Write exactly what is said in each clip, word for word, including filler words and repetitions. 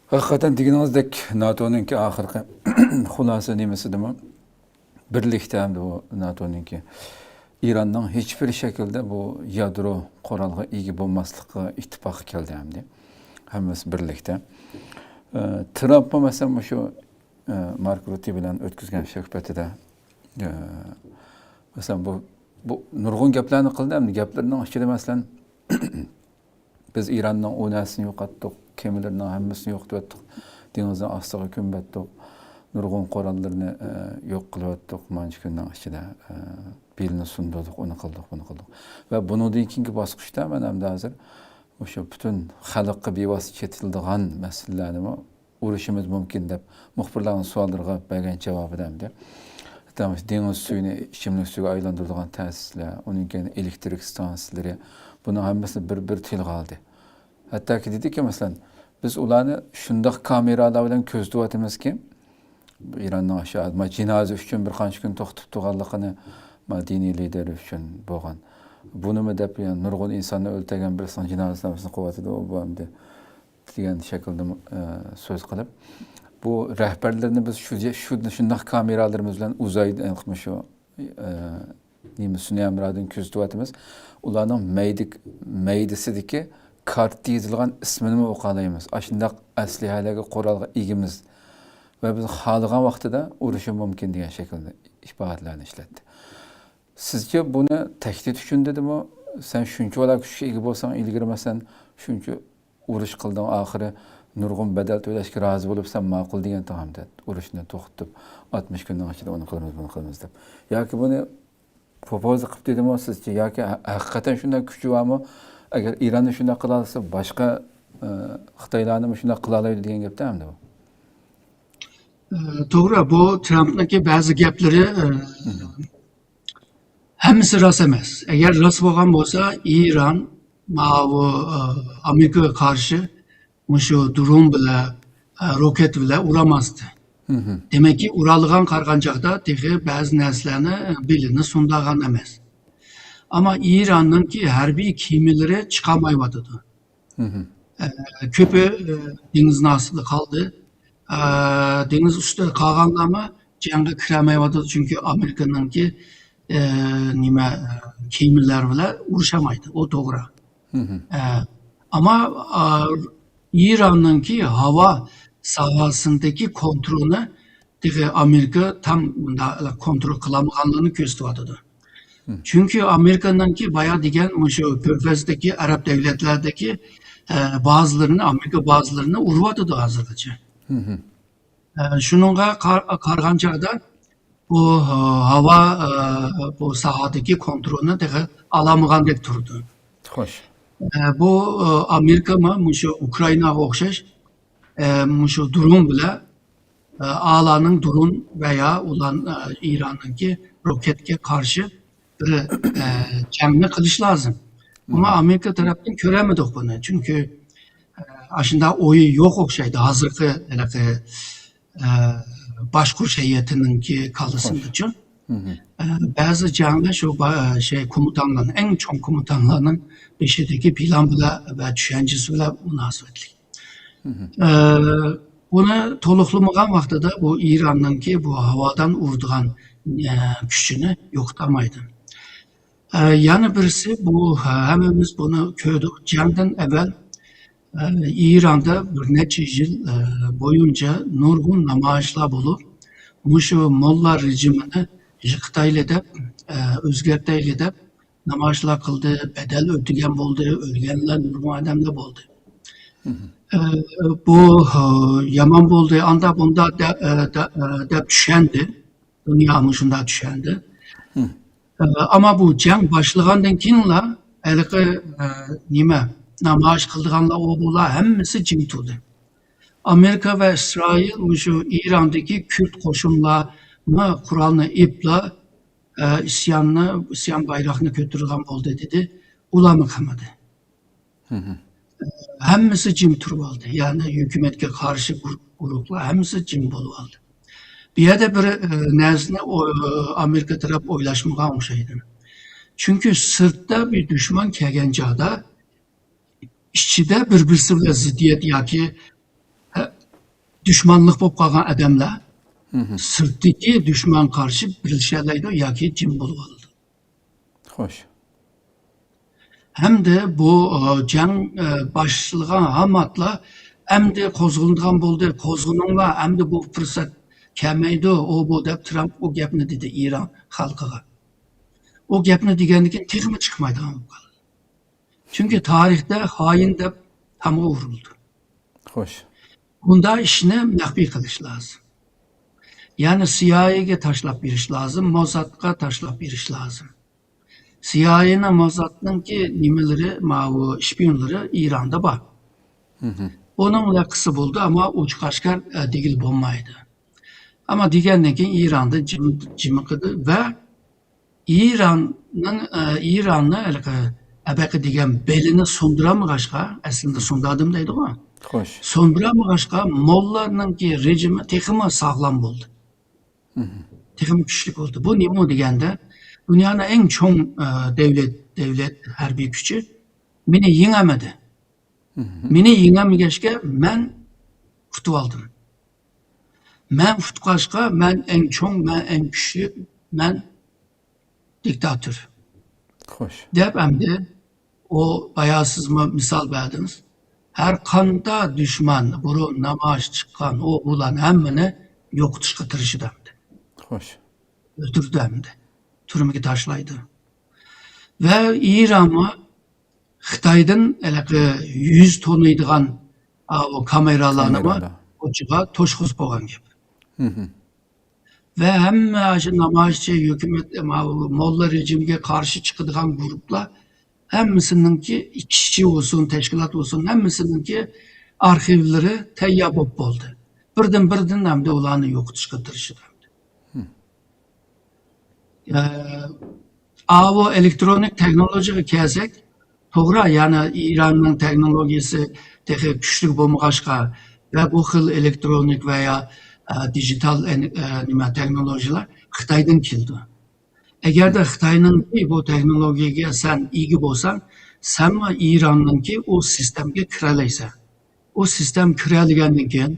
ھەقىقەتەن دېگىنىڭىزدەك، ناتونىڭكى ئاخىرقى خۇلاسە نېمىسىدىمۇ، بىرلىكتە ئەمدى بۇ ناتونىڭكى ئىراننىڭ ھېچبىر شەكىلدە بۇ يادرو قورالغا ئىگە بولماسلىققا ئىتتىپاققا كەلدى ئەمدى. ھەممىسى بىرلىكتە. ئە، ترامپمۇ، مەسىلەن، مۇشۇ، ئە، مارك رۇتتې بىلەن ئۆتكۈزگەن سۆھبىتىدە، ئە، مەسىلەن، بۇ، بۇ نۇرغۇن گەپلەرنى قىلدى. ئەمدى گەپلىرىنىڭ ئىچىدە، مەسىلەن، بىز ئىراننىڭ ئۇ نەرسىنى يوقاتتۇق، كېمىلىرىنىڭ ھەممىسىنى يوقىتىۋەتتۇق، دېڭىزنىڭ ئاستىغا كۆمۈۋەتتۇق، نۇرغۇن قوراللىرىنى، ئە، يوق قىلىۋەتتۇق، مانچە كۈننىڭ ئىچىدە، ئە، بېلىنى سۇندۇردۇق، ئۇنى قىلدۇق، بۇنى قىلدۇق. ۋە بۇنىڭدىن كېيىنكى باسقۇچتا مەن ئەمدى ھازىر مۇشۇ پۈتۈن خەلققە بىۋاسىتە چېتىلىدىغان مەسىلىلەرنىمۇ ئۇرۇشىمىز مۇمكىن دەپ مۇخبىرلارنىڭ سوئاللىرىغا بەرگەن جاۋابىدا ئەمدى، دېڭىز سۈيىنى ئىچىملىك سۈيىگە ئايلاندۇرىدىغان تەسىسلەر، ئۇنىڭ كېيىن ئېلېكتىرىك ئىستانسىلىرى، بۇنىڭ ھەممىسىنى بىر-بىر تىلغا ئالدى. ھەتتاكى دېدىكى، مەسىلەن، بىز ئۇلارنى شۇنداق كامېرالار بىلەن كۆزىتىۋاتىمىزكى، ئىراننىڭ ئاشۇ، ما، جىنازا ئۈچۈن بىر قانچە كۈن توختىتىپ تۇرغانلىقىنى، ما، دىنىي لىدېر ئۈچۈن بولغان. بۇنىمۇ دەپ، يەنە نۇرغۇن ئىنساننى ئۆلتۈرگەن بىرسىنىڭ جىنازىسىنى قويۇۋاتىدۇ، ئۇ بۇ ئەمدى دېگەن شەكىلدىمۇ، ئە، سۆز قىلىپ، بۇ رەھبەرلىرىنى بىز شۇ، شۇ، شۇنداق كامېرالىرىمىز بىلەن ئۇزاي-، مۇشۇ، ئە، نېمە، سۈنئىي ھەمراھدىن كۆزىتىۋاتىمىز. ئۇلارنىڭ مەيدە-، مەيدىسىدىكى كارتا يېزىلغان ئىسمىنىمۇ ئوقۇيالايمىز. ئاشۇنداق ئەسلىھەلەرگە، قورالغا ئىگىمىز ۋە بىز خالىغان ۋاقتىدا ئۇرۇشى مۇمكىن دېگەن شەكىلدە ئىپادىلەرنى ئىشلەتتى. سىزچە بۇنى تەھدىت ئۈچۈن دېدىمۇ؟ سەن شۇنچىۋالا كۈچكە ئىگە بولساڭ، ئىلگىرى، مەسىلەن، شۇنچە ئۇرۇش قىلدىڭ، ئاخىرى نۇرغۇن بەدەل تۆلەشكە رازى بولۇپ، سەن ماقۇل دېگەنتىڭ ئەمدى. ئۇرۇشنى توختىتىپ، ئاتمىش كۈننىڭ ئىچىدە ئۇنى قىلىمىز، بۇنى قىلىمىز دەپ. ياكى بۇنى پوپوزا قىلىپ دېدىمۇ سىزچە؟ ياكى ھە-، ھەقىقەتەن شۇنداق كۈچى بارمۇ؟ ئەگەر ئىراننى شۇنداق قىلالىسا، باشقا، ئە، خىتايلارنىمۇ شۇنداق قىلالايدۇ دېگەن گەپتە ئەمدى بۇ. ئە، توغرا، بۇ ترامپنىڭكى بەزى گەپلىرى، ئە، مم. ھەممىسى راست ئەمەس. ئەگەر راست بولغان بولسا، ئىران ماۋۇ، ئە، ئامېرىكىغا قارشى مۇشۇ درون بىلەن، ئە، روكېت بىلەن ئۇرالماستى. مم. دېمەككى، ئۇرالىدىغان قارىغان چاغدا تېخى بەزى نەرسىلەرنى، بېلىنى سۇندۇرغان ئەمەس. ئەمما ئىراننىڭكى ھەربىي كېمىلىرى چىقالمايۋاتىدۇ. مم. ئە، كۆپى، ئە، دېڭىزنىڭ ئاستىدا قالدى. ئە، دېڭىز ئۈستىدە قالغانلارمۇ جەڭگە كىرەلمەيۋاتىدۇ، چۈنكى ئامېرىكىنىڭكى، ئە، نېمە، ئە، كېمىلەر بىلەن ئۇرۇشالمايدۇ، ئۇ توغرا. مم. ئە، ئەمما، ئە، ئىراننىڭكى ھاۋا ساھەسىندىكى كونترولنى تېخى ئامېرىكا تام مۇنداق كونترول قىلالمىغانلىقىنى كۆرسىتىۋاتىدۇ. مم. چۈنكى ئامېرىكىنىڭكى بايا دېگەن مۇشۇ كۆرپەزدىكى، ئەرەب دۆلەتلەردىكى، ئە، بازىلىرىنى، ئامېرىكا بازىلىرىنى ئۇرۇۋاتىدۇ ھازىرغىچە. مم. ئە، شۇنىڭغا قار-، قارىغان چاغدا بۇ، ئە، ھاۋا، ئە، بۇ ساھەدىكى كونترولنى تېخى ئالالمىغاندەك تۇرىدۇ. خوش. ئە، بۇ، ئە، ئامېرىكىمۇ مۇشۇ ئۇكرائىناغا ئوخشاش، ئە، مۇشۇ درون بىلەن، ئە، ئالانىڭ درون ۋەيا ئۇلار، ئە، ئىراننىڭكى روكېتكە قارشى بىر، ئە، جەڭنى قىلىش لازىم. ئەمما مم. ئامېرىكا تەرەپتىن كۆرەلمىدۇق بۇنى. چۈنكى، ئە، ئاشۇنداق ئويى يوق ئوخشايدۇ ھازىرقى ھېلىقى، ئە، باشقۇرۇش ھەيئىتىنىڭكى كاللىسىندىچۇ. مم. ئە، بەزى جەڭلەر شۇ با-، شەي، كومېندانلارنىڭ، ئەڭ چوڭ كومېندانلارنىڭ بېشىدىكى پىلان بىلەن ۋە چۈشەنچىسى بىلەن مۇناسىۋەتلىك. مم. ئە، بۇنى تولۇقلىمىغان ۋاقتىدا بۇ ئىراننىڭكى بۇ ھاۋادىن ئۇرىدىغان، ئە، كۈچىنى يوقىتالمايدۇ. ئە، يەنە بىرسى بۇ، ھە، ھەممىمىز بۇنى كۆردۇق. جەڭدىن ئەۋۋەل، ئە، ئىراندا بىر نەچچە يىل، ئە، بويۇنچە نۇرغۇن نامايىشلار بولۇپ، مۇشۇ موللا رېجىمىنى يىقىتايلى دەپ، ئە، ئۆزگەرتەيلى دەپ نامايىشلار قىلدى، بەدەل ئۆتىگەن بولدى، ئۆلگەنلەر نۇرغۇن ئادەملەر بولدى. مم. ئە، بۇ، ئە، يامان بولدى، ئاندا بۇندا دە-، ئە، دە-، ئە، دەپ چۈشەندى. دۇنيا مۇشۇنداق چۈشەندى. مم. ئە، ئەمما بۇ جەڭ باشلىغاندىن كېيىنلا ھېلىقى، ئە، نېمە، نامايىش قىلىدىغانلار، ئۇ بۇلار ھەممىسى جىم تۇردى. ئامېرىكا ۋە ئىسرائىل مۇشۇ ئىراندىكى كۈرد قوشۇنلارمۇ قورالنى ئېلىپلا، ئە، ئىسياننى، ئىسيان بايراقنى كۆتۈرىدىغان بولدى دېدى. ئۇلارمۇ قىلمىدى. مم. ھەممىسى جىم تۇرۇۋالدى. يەنى ھۆكۈمەتكە قارشى گۇر-، گۇرۇپلار ھەممىسى جىم بولۇۋالدى. بۇ يەردە بىر، ئە، نەرسىنى، ئو-، ئامېرىكا تەرەپ ئويلاشمىغان ئوخشايدۇ. چۈنكى سىرتتا بىر دۈشمەن كەلگەن چاغدا ئىچىدە بىر-بىرسى بىلەن زىددىيەت ياكى، ئە، دۈشمانلىق بولۇپ قالغان ئادەملەر سىرتتىكى دۈشمەنگە قارشى بىرلىشەلەيدۇ ياكى جىم بولۇۋالىدۇ. خوش. ھەمدە بۇ ئە، جەڭ ئە، باشلىغان ھاماتلا ئەمدى قوزغىلىدىغان بولدى، قوزغىلىڭلار، ئەمدى بۇ پۇرسەت كەلمەيدۇ، ئۇ بۇ دەپ ترامپ ئۇ گەپنى دېدى ئىران خەلقىگە. ئۇ گەپنى دېگەندىن كېيىن تېخىمۇ چىقمايدىغان بولۇپ قالدى. چۈنكى تارىختا خائىن دەپ تامغا ئۇرۇلدى. خوش. بۇنداق ئىشنى مەخپىي قىلىش لازىم. يەنى سىيائىيگە تاشلاپ بېرىش لازىم، موسادقا تاشلاپ بېرىش لازىم. سىيائىينىڭ، موسادنىڭكى نېمىلىرى، ماۋۇ شپىيونلىرى ئىراندا بار. ئۇنىڭ بىلەن قىلسا بولىدۇ، ئەمما ئوچۇق ئاشكار ئە، دېگىلى بولمايدۇ. ئەمما دېگەندىن كېيىن ئىراندا جىم، جىمىقىدى ۋە ئىراننىڭ، ئە، ئىراننى ھېلىقى ئەبەقى دېگەن بېلىنى سۇندۇرالمىغاچقا، ئەسلىدە سۇندۇردۇم دەيدىغۇ. خوش. سۇندۇرالمىغاچقا، موللارنىڭكى رېجىمى تېخىمۇ ساغلام بولدى. تېخىمۇ كۈچلۈك بولدى. بۇ نېمە دېگەندە، دۇنيانىڭ ئەڭ چوڭ ئە، دەۋلەت، دەۋلەت ھەربىي كۈچى مېنى يېڭەلمىدى. مېنى يېڭەلمىگەچكە، مەن ئۇتۇۋالدىم. مەن ئۇتقاچقا، مەن ئەڭ چوڭ، مەن ئەڭ كۈچلۈك، مەن دىكتاتور. خوش. دەپ ئەمدى ئۇ بايا سىزمۇ مىسال بەردىڭىز. ھەر قانداق دۈشمەن، بۇرۇن نامايىش چىققان ئۇ بۇلارنى ھەممىنى يوقىتىشقا تىرىشىدۇ ئەمدى. خوش. ئۆلتۈرىدۇ ئەمدى. تۈرمىگە تاشلايدۇ. ۋە ئىرانمۇ خىتايدىن ھېلىقى يۈز تونۇيدىغان ئاۋۇ كامېرالارنىمۇ كامېرالار. كوچىغا توشقۇزۇپ قويغان گەپ. ۋە ھەممە شۇ نامايىشچى، ھۆكۈمەت، ماۋۇ موللا رېجىمگە قارشى چىقىدىغان گۇرۇپلار ھەممىسىنىڭكى، ئىشچى بولسۇن، تەشكىلات بولسۇن، ھەممىسىنىڭكى ئارخىۋلىرى تەييار بولۇپ بولدى. بىردىن بىردىن ئەمدى ئۇلارنى يوقىتىشقا تىرىشىدۇ. ئە، ئاۋۇ ئېلېكترونىك تېخنولوگىيەگە كەلسەك، توغرا، يەنى ئىراننىڭ تېخنولوگىيەسى تېخى كۈچلۈك بولمىغاچقا ۋە بۇ خىل ئېلېكترونىك ۋە يا، ئە، دىجىتال ئېن-، ئە، نېمە، تېخنولوگىيەلەر خىتايدىن كېلىدۇ. ئەگەردە خىتاينىڭكى بۇ تېخنولوگىيەگە سەن ئىگە بولساڭ، سەنمۇ ئىراننىڭكى ئۇ سىستېمىگە كىرەلەيسەن. ئۇ سىستېمىگە كىرەلىگەندىن كېيىن،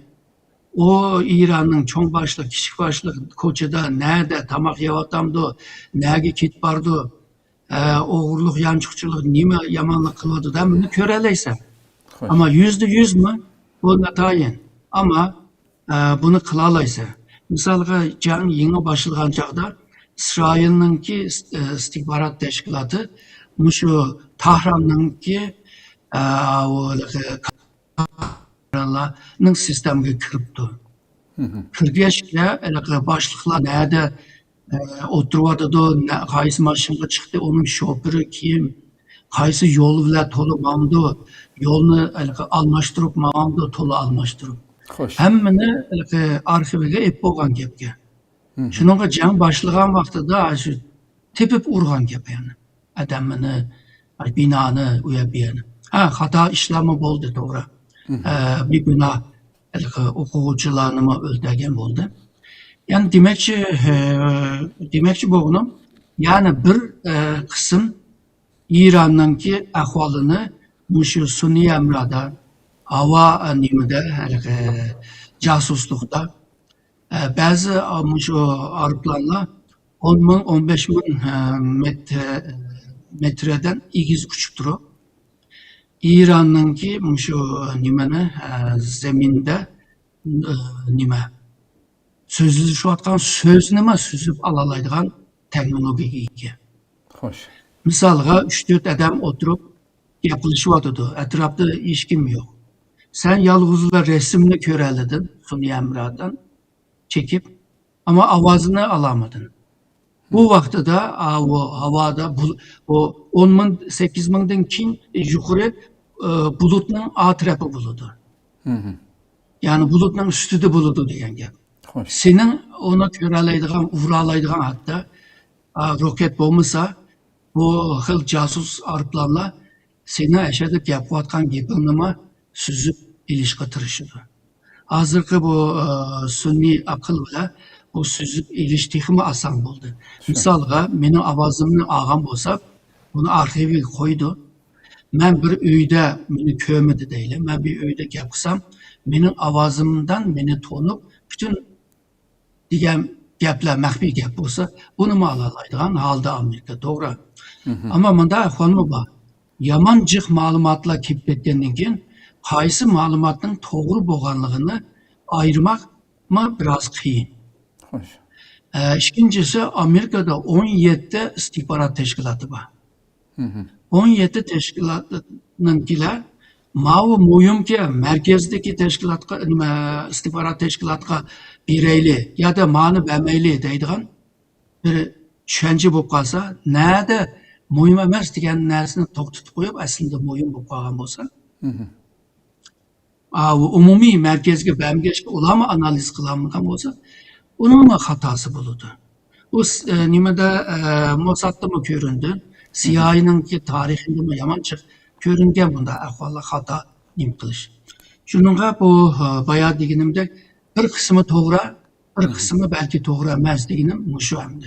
ئۇ ئىراننىڭ چوڭ باشلىق، كىچىك باشلىق كوچىدا نەدە تاماق يەۋاتامدۇ، نەگە كېتىپ بارىدۇ، ئە، ئوغرىلىق، يانچۇقچىلىق، نېمە يامانلىق قىلىۋاتىدۇ دەپ بۇنى كۆرەلەيسەن. ئەمما يۈزدە يۈزمۇ؟ بۇ ناتايىن. ئەمما، ئە، بۇنى قىلالايسەن. مىسالغا، جەڭ يېڭى باشلىغان چاغدا ئىسرائىلنىڭكى ئىس-، ئە، ئىستىخبارات تەشكىلاتى مۇشۇ تاھراننىڭكى، ئە، ئۇ، ئىرانلارنىڭ سىستېمىگە كىرىپتۇ. كىرگەچكە، ھېلىقى باشلىقلار نەدە، ئە، ئولتۇرۇۋاتىدۇ، نە-، قايسى ماشىنىغا چىقتى، ئۇنىڭ شوپۇرى كىم، قايسى يول بىلەن تولا ماڭىدۇ، يولنى ھېلىقى ئالماشتۇرۇپ ماڭامدۇ، تولا ئالماشتۇرۇپ. خوش. ھەممىنى ھېلىقى ئارخىۋىگە ئېلىپ بولغان گەپكەن. شۇنىڭغا جەڭ باشلىغان ۋاقتىدا شۇ تېپىپ ئۇرغان گەپ يەنى. ئادەمنى، بىنانى، ئۇ يەر بۇ يەرنى. ھە، خاتا ئىشلارمۇ بولدى، توغرا. ئە، بىگۇناھ ھېلىقى ئوقۇغۇچىلارنىمۇ ئۆلتۈرگەن بولدى. يەنى دېمەكچى، ئە، دېمەكچى بولغىنىم، يەنى بىر، ئە، قىسىم ئىراننىڭكى ئەھۋالىنى مۇشۇ سۈنئىي ھەمرادا، ھاۋا، ئە، نېمىدە، ھېلىقى جاسۇسلۇقتا، ئە، بەزى، ئا، مۇشۇ ئايروپىلانلار ئون مىڭ، ئون بەش مىڭ، ئە، مېتىر، مېتىردىن ئېگىز ئۇچۇپ تۇرۇپ، ئىراننىڭكى مۇشۇ نېمىنى، ئە، زېمىندا، ئە، نېمە، سۆزلىشىۋاتقان سۆزنىمۇ سۈزۈپ ئالالايدىغان تېخنولوگىيەگە ئىگە. خوش. مىسالغا، ئۈچ تۆت ئادەم ئولتۇرۇپ گەپ قىلىشىۋاتىدۇ، ئەتراپتا ھېچكىم يوق. سەن يالغۇزلا رەسىمنى كۆرەلىدىڭ، سۈنئىي ھەمرادىن چېكىپ، ئەمما ئاۋازىنى ئالالمىدىڭ. بۇ ۋاقتىدا، ئاۋۇ ھاۋادا بۇ، ئۇ ئون مىڭ، سەككىز مىڭدىن كېيىن يۇقىرى، ئى، بۇلۇتنىڭ ئا تەرىپى بولىدۇ. يەنى بۇلۇتنىڭ ئۈستىدە بولىدۇ دېگەن گەپ. خوش. سېنىڭ ئۇنى كۆرەلەيدىغان، ئۇرالايدىغان ھەتتا، ئا، روكېت بولمىسا، بۇ خىل جاسۇس ئايروپىلانلار سېنىڭ ئەشەدە گەپ قىلىۋاتقان گېپىڭنىمۇ سۈزۈپ ئېلىشقا تىرىشىدۇ. ھازىرقى بۇ، ئا، سۈنئىي ئەقىل بىلەن بۇ سۈزۈپ ئېلىش تېخىمۇ ئاسان بولدى. شۇ. مىسالغا، مېنىڭ ئاۋازىمنى ئالغان بولسا، بۇنى ئارخىۋىگە قويىدۇ. مەن بىر ئۆيدە، مېنى كۆرمىدى دەيلى، مەن بىر ئۆيدە گەپ قىلسام، مېنىڭ ئاۋازىمدىن مېنى تونۇپ، پۈتۈن دېگەن گەپلەر مەخپىي گەپ بولسا، بۇنىمۇ ئالالايدىغان ھالدا ئامېرىكا، توغرا. ئەمما مۇنداق ئەھۋالمۇ بار. يامان جىق مەلۇماتلار كېلىپ كەتكەندىن كېيىن، قايسى مەلۇماتنىڭ توغرا بولغانلىقىنى ئايرىماقمۇ بىراز قىيىن. خوش. ئە، ئىككىنچىسى، ئامېرىكىدا ئون يەتتە ئىستىخبارات تەشكىلاتى بار. ئون يەتتە تەشكىلاتنىڭكىلەر ماۋۇ مۇھىمكى مەركەزدىكى تەشكىلاتقا، نېمە، ئىستىخبارات تەشكىلاتقا بېرەيلى يادا مانى بەرمەيلى دەيدىغان بىر چۈشەنچە بولۇپ قالسا، نەدە مۇھىم ئەمەس دېگەن نەرسىنى توختىتىپ قويۇپ، ئەسلىدە مۇھىم بولۇپ قالغان بولسا، ئا، ئۇ ئومۇمىي مەركەزگە بەرمىگەچكە ئۇلارمۇ ئانالىز قىلالمىغان بولسا، ئۇنىڭمۇ خاتاسى بولىدۇ. ئۇ س-، ئە، نېمىدە، ئە، موسادتىمۇ كۆرۈندى، سىئاينىڭكى تارىخىدىمۇ يامان جىق كۆرۈنگەن بۇنداق ئەھۋاللار، خاتا نېمە قىلىش. شۇنىڭغا بۇ، ئە، بايا دېگىنىمدەك، بىر قىسمى توغرا، بىر قىسمى بەلكى توغرا ئەمەس دېگىنىم مۇشۇ ئەمدى.